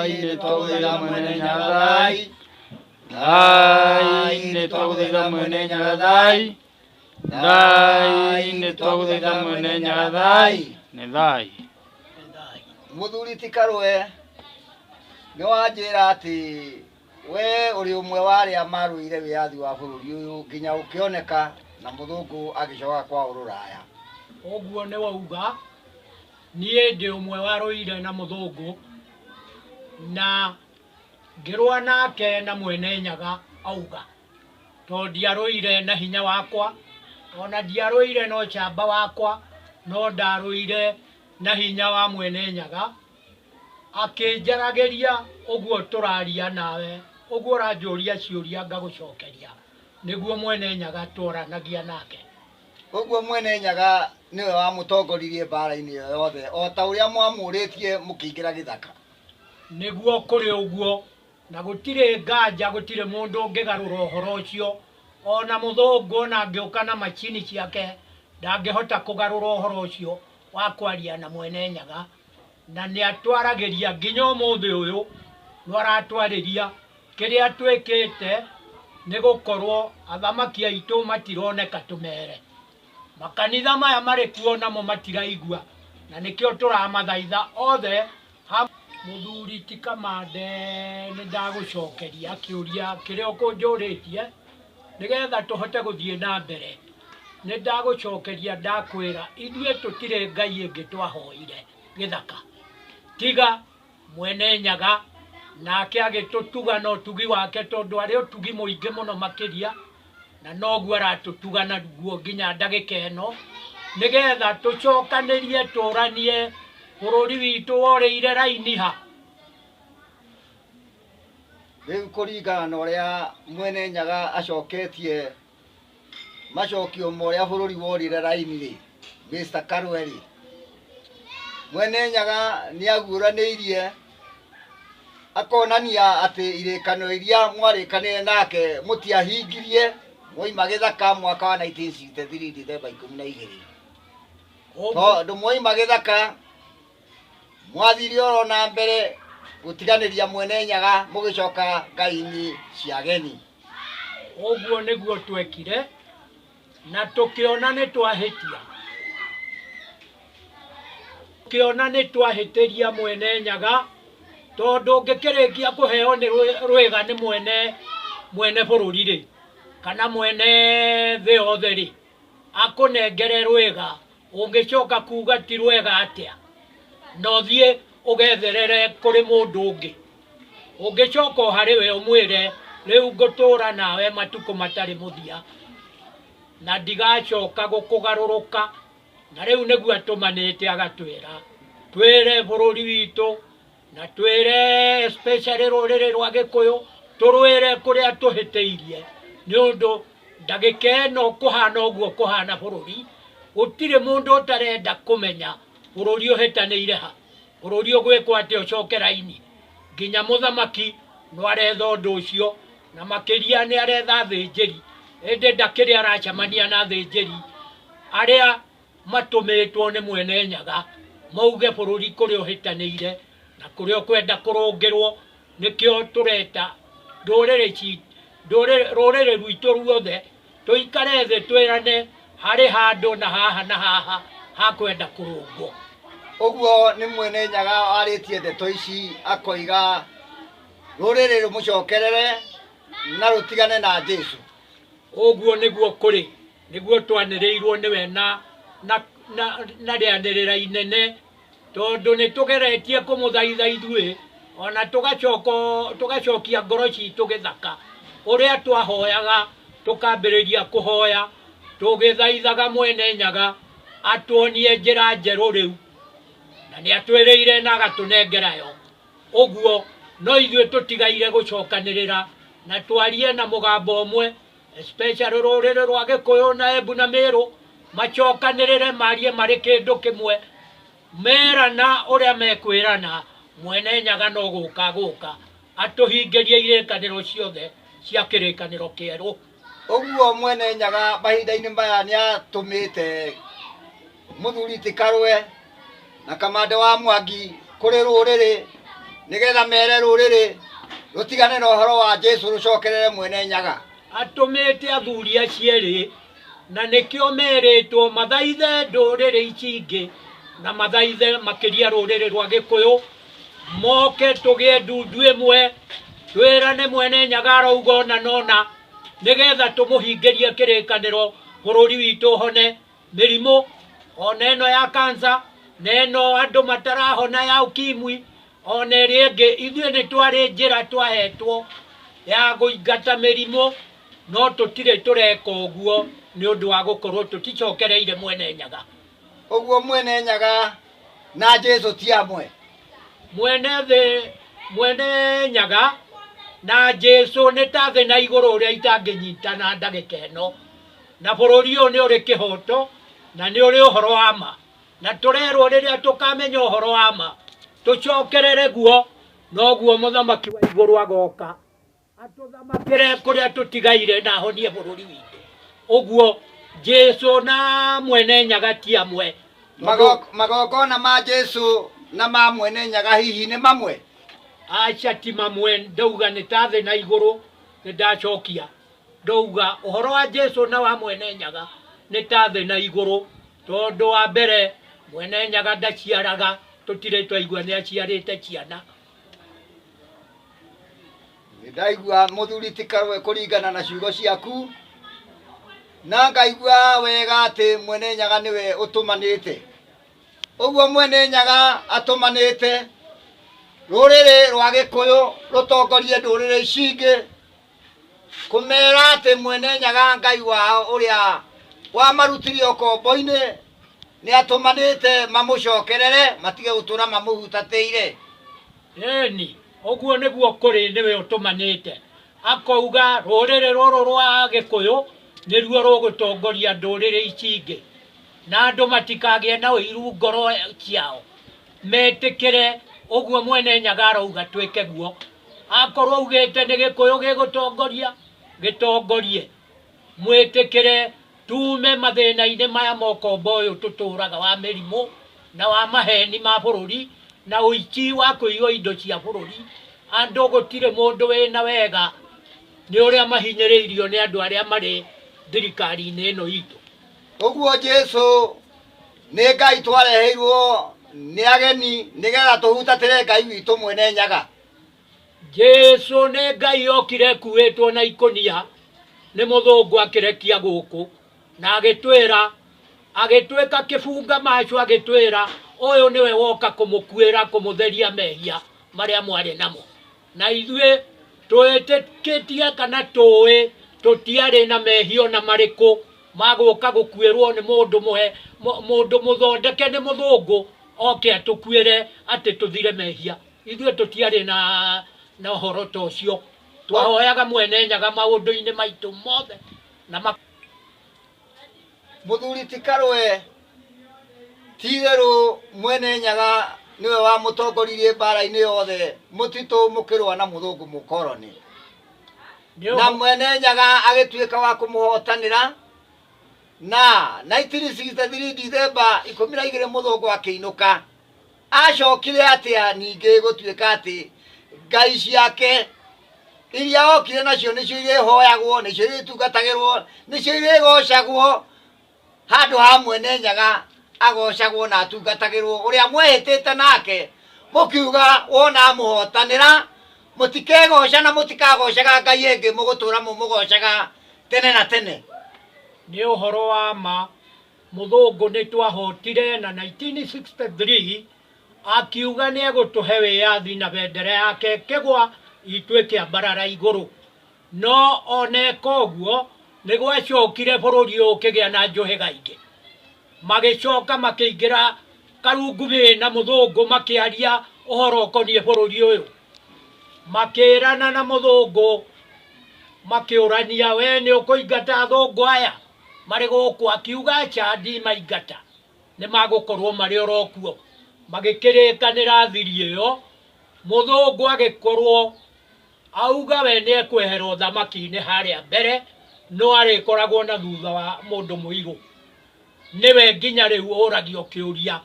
Thai nĩ twagũthaitha Mwene Nyaga thai. Thai nĩ twagũthaitha Mwene Nyaga thai. Thai nĩ twagũthaitha Mwene Nyaga thai. Nĩ thai. Mũthuri ti Karũe, nĩ wanjĩra atĩ we ũrĩ ũmwe wa arĩa marũire wĩyathi wa bũrũri ũyũ nginya ũkĩoneka na mũthũngũ agĩcoka kwao rũraya. Ũguo nĩ wauga, niĩ ndĩ ũmwe warũire na mũthũngũ na ngĩrũa nake na Mwene Nyaga auga. Tondũ ndiarũire na hinya wakwa, ona ndiarũire na ũcamba wakwa, no ndarũire na hinya wa Mwene Nyaga, akĩnjaragĩria ũguo tũraria nawe, ũguo ũranjũria ciũria ngagũcokeria, nĩguo Mwene Nyaga tworanagia nake. Ũguo Mwene Nyaga nĩwe wamũtongoririe mbara-inĩ ĩyo yothe o ta ũrĩa mwamũrĩtie mũkĩingĩra gĩthaka. Nĩguo kũrĩ ũguo, na gũtirĩ nganja gũtirĩ mũndũ ũngĩgarũra ũhoro ũcio, o na mũthũngũ o na angĩũka na macini ciake ndangĩhota kũgarũra ũhoro ũcio wa kwaria na Mwene Nyaga, na nĩ atwaragĩria nginya ũmũthĩ ũyũ no aratwarĩria. Kĩrĩa twĩkĩte nĩ gũkorwo athamaki aitũ matironeka tũmere. Makanitha maya marĩ kuo namo matiraigua, na nĩkĩo tũramathaitha othe hamwe. Mũthuri ti Kamande nĩ ndagũcokeria kĩũria kĩrĩa ũkũnjũrĩtie nĩgetha tũhote gũthiĩ na mbere. Nĩ ndagũcokeria ndakwĩra ithuĩ tũtirĩ Ngai ĩngĩ twahoire gĩthaka tiga Mwene Nyaga, nake agĩtũtuga na ũtugi wake tondũ arĩ ũtugi mũingĩ mũno makĩria, na noguo aratũtuga naguo nginya ndagĩka ĩno, nĩgetha tũcokanĩrie tũranie bũrũri witũ worĩire raini ha. Rĩu kũringana na ũrĩa Mwene Nyaga acoketie macokio ma ũrĩa bũrũri worire raini-rĩ, Mister Karũe-rĩ, Mwene Nyaga nĩ aguũranĩirie akonania atĩ irĩkanĩro iria mwarĩkanĩire nake mũtiahingirie mwoima gĩthaka mwaka wa 1963 Dithemba 12. Tondũ mwoima gĩthaka mwathire oro na mbere gũtiganĩria Mwene Nyaga mũgĩcoka ngai-inĩ cia ageni. Ũguo nĩguo twekire, na tũkĩona nĩ twahĩtia. Tũkĩona nĩ twahĩtĩria Mwene Nyaga, tondũ ũngĩkĩrĩkia kũheo nĩ rwĩga nĩ mwene mwene bũrũri-rĩ, kana mwene thĩ yothe-rĩ, akũnengere rwĩga, ũngĩcoka kuga ti rwega atĩa? Na ũthiĩ ũgetherere kũrĩ mũndũ ũngĩ. Ũngĩcoka o harĩ we ũmwĩre, Rĩu ngũtũũra nawe matukũ matarĩ mũthia, na ndigacoka gũkũgarũrũka. Na rĩu nĩguo atũmanĩte agatwĩra twĩre bũrũri witũ na twĩre especially rũrĩrĩ rwa Gĩkũyũ, tũrwĩre kũrĩa tũhĩtĩirie, nĩ ũndũ ndagĩka ĩno kũhana ũguo kũhana bũrũri, gũtirĩ mũndũ ũtarenda kũmenya bũrũri ũhĩtanĩire ha. Bũrũri ũgwĩkwo atĩa ũcoke raini? Nginya mũthamaki no aretha ũndũ ũcio, na makĩria nĩ aretha athĩnjĩri, ĩndĩ ndakĩrĩ aracemania na athĩnjĩri arĩa matũmĩtwo nĩ Mwene Nyaga mauge bũrũri kũrĩa ũhĩtanĩire na kũrĩa ũkwenda kũrũngĩrwo. Nĩkĩo tũreta ndũrĩrĩ rũrĩrĩ rwitũ ruothe tũikare thĩ twĩrane harĩ handũ na haha na haha hakwenda kũrũngwo. Ũguo nĩ Mwene Nyaga warĩtie ndeto ici akoiga rũrĩrĩ rũmũcokerere na rũtigane na Jesu. Ũguo nĩguo kũrĩ, nĩguo twanĩrĩirwo nĩwe na, na, na, na rĩanĩrĩra inene Tondũ nĩ tũgeretie kũmũthaitha ithuĩ, o na tũgacokia ngoro citũ gĩthaka, ũrĩa twahoyaga tũkambĩrĩria kũhoya tũgĩthaithaga Mwene Nyaga atuonie njĩra njerũ rĩu, na nĩ atwĩrĩire na agatũnengera yo. Ũguo no ithuĩ tũtigaire gũcokanĩrĩra na twarie na mũgambo ũmwe, especially rũrĩrĩ rwa Gĩkũyũ na Embu na Mĩrũ, macokanĩrĩre marie marĩ kĩndũ kĩmwe, merana ũrĩa mekwĩrana, Mwene Nyaga no gũka agũka atũhingĩrie irĩkanĩro ciothe cia kĩrĩkanĩro kĩerũ. Ũguo Mwene Nyaga mahinda-inĩ maya nĩ atũmĩte mũthuri ti Karũe na Kamande wa Mwangi kũrĩ rũrĩrĩ. Nĩgetha mere rũrĩrĩ rũtigane na ũhoro wa Jesu rũcokerere Mwene Nyaga. Atũmĩte athuri acio erĩ, na nĩkĩo merĩtwo mathaithe ndũrĩrĩ ici ingĩ na mathaithe makĩria rũrĩrĩ rwa Gĩkũyũ, moke tũgĩe ndundu ĩmwe, twĩrane Mwene Nyaga arauga ũna na ũna, nĩgetha tũmũhingĩrie kĩrĩkanĩro, bũrũri witũ ũhone mĩrimũ ona ĩno ya kansa na ĩno andũ matarahona ya ukimwi ona ĩrĩa ĩngĩ. Ithuĩ nĩ twarĩ njĩra twahetwo ya kũingata mĩrimũ, no tũtirĩ tũreka ũguo nĩ ũndũ wa gũkorwo tũticokereire Mwene Nyaga. Ũguo Mwene Nyaga na Jesu ti amwe? Mwene thĩ, Mwene Nyaga na Jesu nĩ ta thĩ na igũrũ ũrĩa itangĩnyitana ndagĩka ĩno. Na bũrũri ũyũ nĩ ũrĩ kĩhoto na nĩ ũrĩ ũhoro wa ma, na tũrerwo rĩrĩa tũkamenya ũhoro wa ma tũcokerere guo, noguo mũthamaki wa igũrũ agoka atũthamakĩre kũrĩa tũtigaire na ahonie bũrũri witũ. Ũguo Jesu na Mwene Nyaga ti amwe. Magongona ma Jesu na ma Mwene Nyaga hihi nĩ mamwe? Aca, ti mamwe. Ndauga nĩ ta thĩ na igũrũ. Nĩ ndacokia ndauga ũhoro wa Jesu na wa Mwene Nyaga nĩ ta thĩ na igũrũ, tondũ wa mbere Mwene Nyaga ndaciaraga, tũtirĩ twaigua nĩ aciarĩte ciana. Nĩ ndaigua, mũthuri ti Karũe, kũringana na ciugo ciaku, na ngaigua wega atĩ Mwene Nyaga nĩwe ũtũmanĩte. Ũguo Mwene Nyaga atũmanĩte rũrĩrĩ rwa Gĩkũyũ rũtongorie ndũrĩrĩ ici ingĩ kũmera atĩ Mwene Nyaga Ngai wao ũrĩa wamarutire ũkombo-inĩ nĩ atũmanĩte mamũcokerere, matige gũtũra mamũhutatĩire. Ĩni, ũguo nĩguo kũrĩ. Nĩwe ũtũmanĩte akauga rũrĩrĩ rũrũ rwa Gĩkũyũ nĩruo rũgũtongoria ndũrĩrĩ ici ingĩ, na andũ matikagĩe na ũiru ngoro ciao, metĩkĩre ũguo Mwene Nyaga arauga twĩke guo. Akorwo augĩte nĩ Gĩkũyũ gĩgũtongoria, gĩtongorie, mwĩtĩkĩre tume mathĩna-inĩ maya mokombo ũyũ tũtũraga wa mĩrimũ na wa maheni ma bũrũri na ũici wa kũiywo indo cia bũrũri. Andũ gũtirĩ mũndũ wĩna wega nĩ ũrĩa mahinyĩrĩirio nĩ andũ arĩa marĩ thirikari-inĩ ĩno itũ. Ũguo Jesu nĩ Ngai twareheirwo nĩ ageni nĩgetha tũhutatĩre Ngai witũ Mwene Nyaga? Jesu nĩ Ngai okire ekuĩtwo na ikũnia nĩ mũthũngũ, akĩrekia gũkũ na agĩtwĩra, agĩtuĩka kĩbunga macu, agĩtwĩra ũyũ nĩwe woka kũmũkuĩra, kũmũtheria mehia marĩa mwarĩ namo. Na ithuĩ twĩtĩkĩtie kana tũĩ tũtiarĩ na mehia ona marĩkũ magũka gũkuĩrwo nĩ mũndũ mũhe mũndũ mũthondeke nĩ mũthũngũ oke atũkuĩre atĩ tũthire mehia. Ithuĩ tũtiarĩ na ũhoro ta ũcio. Twahoyaga Mwene Nyaga maũndũ-inĩ maitũ mothe na Mũthuri ti Karũe, ti-itherũ Mwene Nyaga nĩwe wamũtongoririe mbara-inĩ yothe mũtitũ mũkĩrũa na mũthũngũ mũkoroni, na Mwene Nyaga agĩtuĩka wa kũmũhotanĩra, na 1963 Dithemba 12 mũthũngũ akĩinũka. Acokire atĩa ningĩ gũtuĩka atĩ ngai ciake iria okire nacio nĩcio irĩhoyagwo, nĩcio irĩtungatagĩrwo, nĩcio irĩgocagwo, handũ ha Mwene Nyaga agocagwo na atungatagĩrwo, ũrĩa mwehĩtĩte nake mũkiuga wona amũhotanĩra mũtikegoca na mũtikagocaga ngai ĩngĩ, mũgũtũra mũmũgocaga tene na tene? Nĩ ũhoro wa ma, mũthũngũ nĩ twahotire na 1963 akiuga nĩ egũtũhe wĩyathi na bendera yake ĩkĩgwa itũ ĩkĩambarara igũrũ. No ona eka ũguo, nĩ gwacokire bũrũri ũyũ ũkĩgĩa na njũhĩga ingĩ, magĩcoka makĩingĩra karungubĩ na mũthũngũ, makĩaria ũhoro ũkoniĩ bũrũri ũyũ, makĩrana na mũthũngũ, makĩũrania, "We nĩ ũkũingata athũngũ aya marĩ gũkũ?" Akiuga, "Aca, ndimaingata, nĩ magũkorwo marĩ oro kuo." Magĩkĩrĩkanĩra thiri ĩyo, mũthũngũ agĩkorwo auga we nĩ ekwehera ũthamaki-inĩ harĩa mbere, no arĩkoragwo na thutha wa mũndũ mũirũ, nĩwe nginya rĩu ũragio kĩũria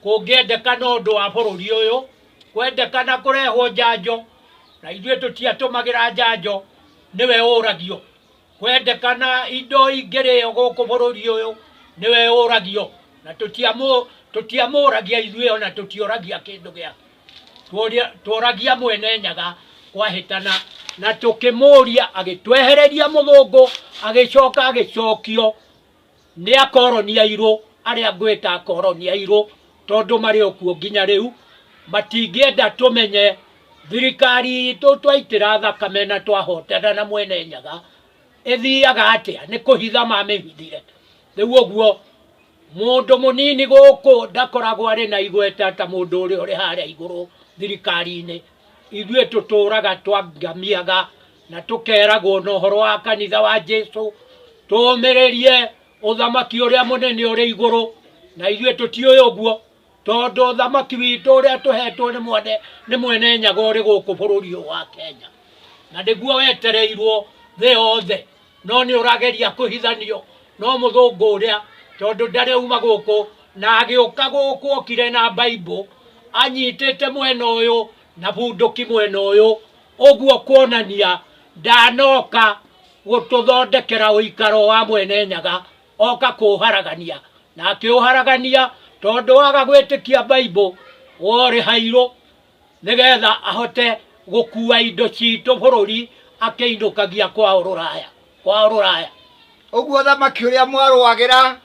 kũngĩendeka na ũndũ wa bũrũri ũyũ. Kwendekana kũrehwo njanjo, na ithuĩ tũtiatũmagĩra njanjo, nĩwe ũragio. Kwendekana indo ingĩrĩo gũkũ bũrũri ũyũ, nĩwe ũragio. Na tũtiamũragia ithuĩ ona tũtioragia kĩndũ gĩake. Tworagia Mwene Nyaga kwahĩtana, na tũkĩmũria agĩtwehereria mũthũngũ, agĩcoka agĩcokio nĩ akoroni airũ, arĩa ngwĩta akoroni airũ tondũ marĩ o kuo nginya rĩu. Matingĩenda tũmenye thirikari itũ twaitĩra thakame na twahotana na Mwene Nyaga ĩthiaga atĩa, nĩ kũhitha mamĩhithire. Rĩu ũguo mũndũ mũnini gũkũ ndakoragwo arĩ na igweta ta mũndũ ũrĩa ũrĩ harĩa igũrũ thirikari-inĩ. Ithuĩ tũtũraga twangamiaga na tũkeragwo na ũhoro wa kanitha wa Jesu, tũũmĩrĩrie ũthamaki ũrĩa mũnene ũrĩ igũrũ, na ithuĩ tũtiũĩ ũguo tondũ ũthamaki witũ ũrĩa tũhetwo nĩ Mwene Nyaga ũrĩ gũkũ bũrũri ũyũ wa Kenya, na nĩguo wetereirwo thĩ yothe, no nĩ ũrageria kũhithanio no mũthũngũ ũrĩa, tondũ ndarĩ auma gũkũ, na agĩũka gũkũ okire na Bible anyitĩte mwena ũyũ na bunduki mwena ũyũ, ũguo kuonania ndanoka gũtũthondekera ũikaro wa Mwene Nyaga, oka kũũharagania, na akĩũharagania tondũ waga gwĩtĩkia Bible worĩ hairũ, nĩgetha ahote gũkua indo citũ bũrũri akĩinũkagia kwao rũraya, kwao rũraya. Ũguo thamaki ũrĩa mwarũagĩra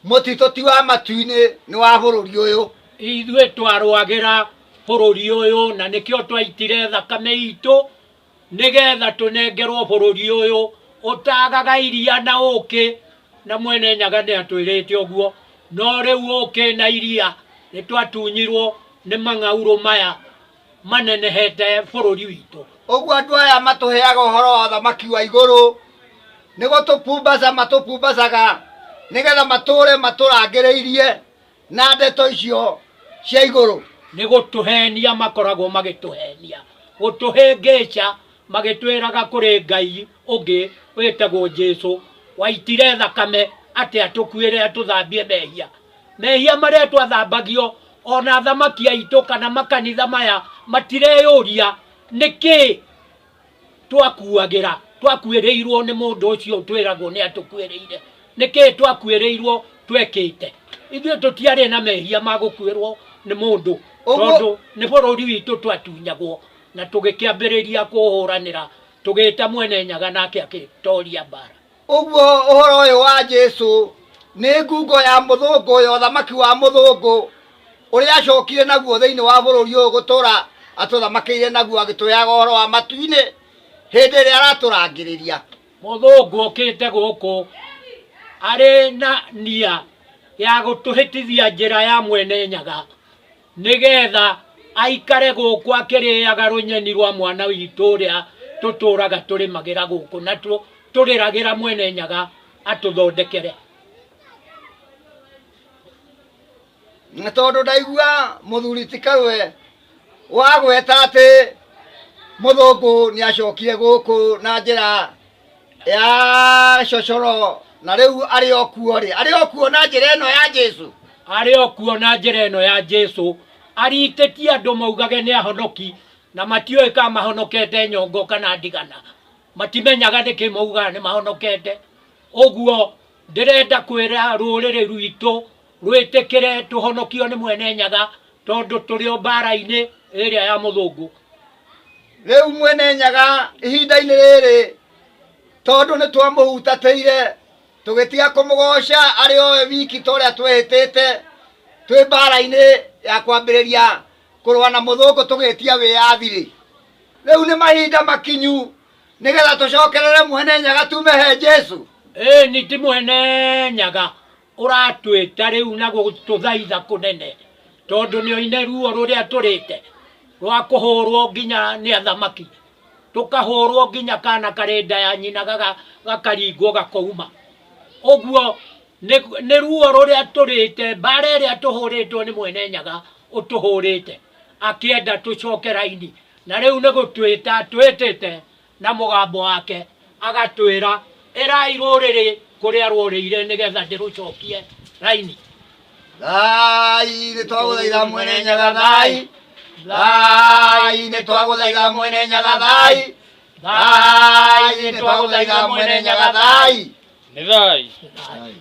mũtitũ ti wa matu-inĩ, nĩ wa bũrũri ũyũ. Ithuĩ twarũagĩra bũrũri ũyũ, na nĩkĩo twaitire thakame itũ nĩgetha tũnengerwo bũrũri ũyũ ũtagaga iria na ũkĩ, na Mwene Nyaga nĩ atwĩrĩte ũguo. No rĩu ũkĩ na iria nĩ twatunyirwo nĩ mang'aurũ maya manenehete bũrũri witũ. Ũguo andũ aya matũheaga ũhoro wa ũthamaki wa igũrũ nĩ gũtũpumbaca matũpumbacaga nĩgetha matũre matũrangĩrĩirie na ndeto icio cia igũrũ. Nĩ gũtũhenia makoragwo magĩtũhenia, gũtũhĩngĩca magĩtwĩraga kũrĩ Ngai ũngĩ wĩtagwo Jesu waitire thakame atĩ atũkuĩre atũthambie mehia. Mehia marĩa twathambagio ona thamaki aitũ kana makanitha maya matireyũria nĩkĩ twakuagĩra, twakuĩrĩirwo nĩ mũndũ ũcio twĩragwo nĩ atũkuĩrĩire, nĩkĩ twakuĩrĩirwo twekĩte. Ithuĩ tũtiarĩ na mehia ma gũkuĩrwo nĩ mũndũ, tondũ nĩ bũrũri witũ twatunyagwo, na tũgĩkĩambĩrĩria kũhũranĩra, tũgĩta Mwene Nyaga nake akĩtoria mbara. Ũguo ũhoro ũyũ wa Jesu nĩ ngungo ya mũthũngũ ya ũthamaki wa mũthũngũ ũrĩa acokire naguo thĩinĩ wa bũrũri ũyũ gũtũra atũthamakĩire naguo agĩtũheaga ũhoro wa matu-inĩ hĩndĩ ĩrĩa aratũrangĩrĩria. Mũthũngũ okĩte gũkũ arĩ na nia ya gũtũhĩtithia njĩra ya Mwene Nyaga nĩgetha aikare gũkũ akĩrĩaga rũnyeni rwa mwana witũ ũrĩa tũtũraga tũrĩmagĩra gũkũ na tũrĩragĩra Mwene Nyaga atũthondekere. Na tondũ ndaigua mũthuri ti Karũe wagweta atĩ mũthũngũ nĩ acokire gũkũ na njĩra ya cocoro na rĩu arĩ o kuo rĩ, arĩ o kuo na njĩra ĩno ya Jesu, arĩ o kuo na njĩra ĩno ya Jesu, aritĩtie andũ maugage nĩ ahonoki na matiũĩ kana mahonokete nyongo kana ndigana, matimenyaga nĩkĩ maugaga nĩ mahonokete. Ũguo ndĩrenda kwĩra rũrĩrĩ rwitũ rwĩtĩkĩre tũhonokio nĩ Mwene Nyaga tondũ tũrĩ o mbara-inĩ ĩrĩa ya mũthũngũ. Rĩu Mwene Nyaga ihinda-inĩ rĩrĩ tondũ nĩ twamũhutatĩire tũgĩtiga kũmũgoca arĩ o we wiki ta ũrĩa twehĩtĩte twĩ mbara-inĩ ya kwambĩrĩria kũrũa na mũthũngũ tũgĩtia wĩyathi rĩ, rĩu nĩ mahinda makinyu nĩgetha tũcokerere Mwene Nyaga tume he Jesu. Ĩĩ ni ti Mwene Nyaga ũratwĩta rĩu na gũtũthaitha kũnene tondũ nĩ oine ruo rũrĩa tũrĩte rwa kũhũrwo nginya nĩ athamaki, tũkahũrwo nginya kana karĩ nda ya nyina gakaringwo gakouma. Ũguo nĩ ruo rũrĩa tũrĩte, mbara ĩrĩa tũhũrĩtwo nĩ Mwene Nyaga ũtũhũrĩte akĩenda tũcoke raini, na rĩu nĩ gũtwĩta twĩtĩte na mũgambo wake agatwĩra ĩrai rũrĩrĩ kũrĩa rũrĩire nĩgetha ndĩrũcokie raini. Thai nĩ twagũthaitha Mwene Nyaga thai. Thai nĩ twagũthaitha Mwene Nyaga thai. Thai nĩ twagũthaitha Mwene Nyaga thai. Nĩ thai. Thai.